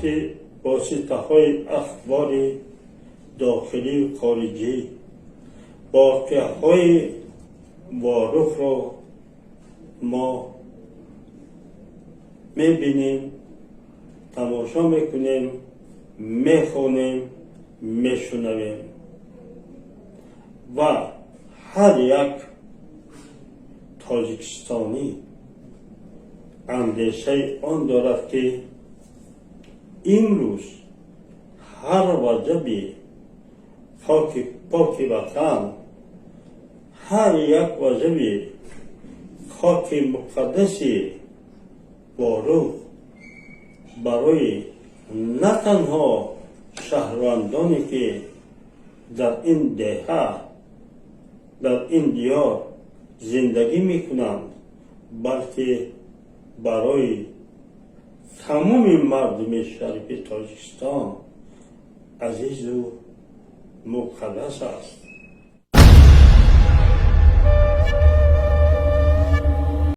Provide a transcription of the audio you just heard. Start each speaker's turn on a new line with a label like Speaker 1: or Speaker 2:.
Speaker 1: Самти воситаҳои ахбори дохилию хориҷӣ воқеаҳои Ворухро мо мебинем, тамошо мекунем, мехонем, мешунавем ва ҳар як тоҷикистонӣ андешаи он дорад, ки имрӯз ҳар ваҷаби хоки поки ватан, ҳар як ваҷаби хоки муқаддаси Ворух барои на танҳо шаҳрвандоне, ки дар ин деҳа, дар ин диёр зиндагӣ мекунанд, балки барои тамоми мардуми шарифи Тоҷикистон азизу муқаддас аст.